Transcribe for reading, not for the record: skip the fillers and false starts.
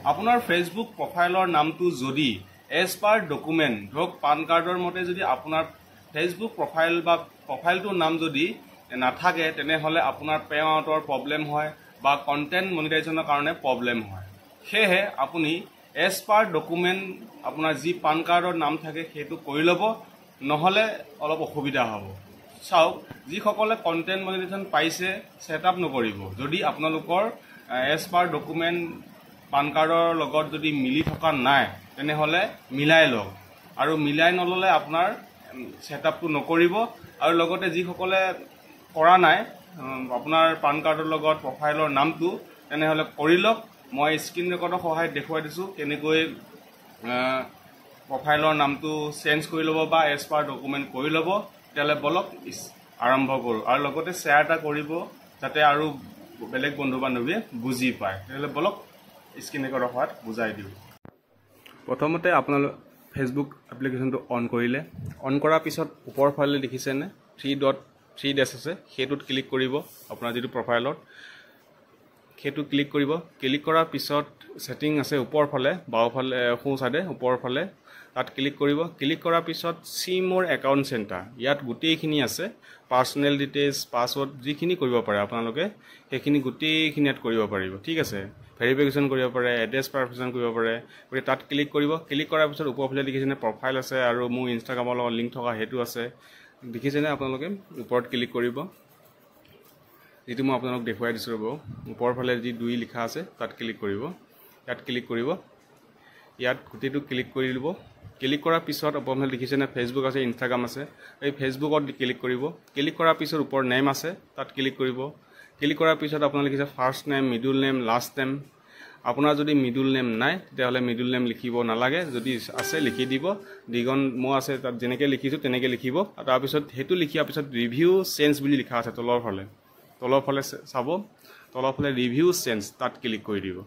আপোনাৰ ফেচবুক প্ৰফাইলৰ নামটো যদি এজ পাৰ ডকুমেণ্ট, ধৰক পান কাৰ্ডৰ মতে যদি আপোনাৰ ফেচবুক প্ৰফাইল বা প্ৰফাইলটোৰ নাম যদি নাথাকে, তেনেহ'লে আপোনাৰ পে আউটৰ প্ৰব্লেম হয় বা কণ্টেণ্ট মনিটাইজেশ্যনৰ কাৰণে প্ৰব্লেম হয়। সেয়েহে আপুনি এজ পাৰ ডকুমেণ্ট আপোনাৰ যি পান কাৰ্ডৰ নাম থাকে সেইটো কৰি ল'ব, নহ'লে অলপ অসুবিধা হ'ব। চাওক, যিসকলে কণ্টেণ্ট মনিটাইজেশ্যন পাইছে ছেট আপ নকৰিব। যদি আপোনালোকৰ এজ পাৰ ডকুমেণ্ট পান কাৰ্ডৰ লগত যদি মিলি থকা নাই, তেনেহ'লে মিলাই লওক, আৰু মিলাই নল'লে আপোনাৰ ছেট আপটো নকৰিব। আৰু লগতে যিসকলে কৰা নাই আপোনাৰ পান কাৰ্ডৰ লগত প্ৰফাইলৰ নামটো, তেনেহ'লে কৰি লওক। মই স্ক্ৰীণ ৰেকৰ্ডৰ সহায়ত দেখুৱাই দিছোঁ কেনেকৈ প্ৰফাইলৰ নামটো চেঞ্জ কৰি ল'ব বা এজ পাৰ ডকুমেণ্ট কৰি ল'ব। তেতিয়াহ'লে বলক আৰম্ভ কৰোঁ, আৰু লগতে শ্বেয়াৰ এটা কৰিব যাতে আৰু বেলেগ বন্ধু বান্ধৱীয়ে বুজি পায়। তেতিয়াহ'লে বলক স্ক্ৰীণ ৰেকৰ্ডৰ সহায়ত বুজাই দিওঁ। প্ৰথমতে আপোনালোক ফেচবুক এপ্লিকেশ্যনটো অন কৰিলে, অন কৰাৰ পিছত ওপৰৰ ফালে দেখিছেনে থ্ৰী ডট থ্ৰী ডেছ আছে, সেইটোত ক্লিক কৰিব। আপোনাৰ যিটো প্ৰফাইলত সেইটো ক্লিক কৰিব। ক্লিক কৰাৰ পিছত ছেটিং আছে ওপৰৰ ফালে, বাওঁফালে, সোঁ চাইডে ওপৰৰ ফালে, তাত ক্লিক কৰিব। ক্লিক কৰাৰ পিছত চি মোৰ একাউণ্ট চেণ্টাৰ, ইয়াত গোটেইখিনি আছে, পাৰ্চনেল ডিটেইলছ, পাছৱৰ্ড, যিখিনি কৰিব পাৰে আপোনালোকে সেইখিনি গোটেইখিনি ইয়াত কৰিব পাৰিব। ঠিক আছে, ভেৰিফিকেশ্যন কৰিব পাৰে, এড্ৰেছ পাৰফেকশ্যন কৰিব পাৰে। গতিকে তাত ক্লিক কৰিব। ক্লিক কৰাৰ পিছত ওপৰৰ ফালে দেখিছেনে প্ৰফাইল আছে আৰু মোৰ ইনষ্টাগ্ৰামৰ লগত লিংক থকা সেইটো আছে, দেখিছেনে আপোনালোকে? ওপৰত ক্লিক কৰিব, যিটো মই আপোনালোক দেখুৱাই দিছোঁ ৰ'ব, ওপৰৰ ফালে যি দুই লিখা আছে তাত ক্লিক কৰিব। ইয়াত ক্লিক কৰিব, ইয়াত গোটেইটো ক্লিক কৰি দিব। ক্লিক কৰাৰ পিছত ওপৰৰ ফালে দেখিছেনে ফেচবুক আছে, ইনষ্টাগ্ৰাম আছে, এই ফেচবুকত ক্লিক কৰিব। ক্লিক কৰাৰ পিছত ওপৰত নেম আছে, তাত ক্লিক কৰিব। ক্লিক কৰাৰ পিছত আপোনালোকে লিখিছে first name, middle name, last name. আপোনাৰ যদি মিডল নেম নাই তেতিয়াহ'লে মিডল নেম লিখিব নালাগে, যদি আছে লিখি দিব। দিগন মই আছে তাত যেনেকৈ লিখিছোঁ তেনেকৈ লিখিব। তাৰপিছত সেইটো লিখাৰ পিছত ৰিভিউ চেঞ্জ বুলি লিখা আছে তলৰ ফালে, তলৰ ফালে চাব, তলৰ ফালে ৰিভিউ চেঞ্জ, তাত ক্লিক কৰি দিব।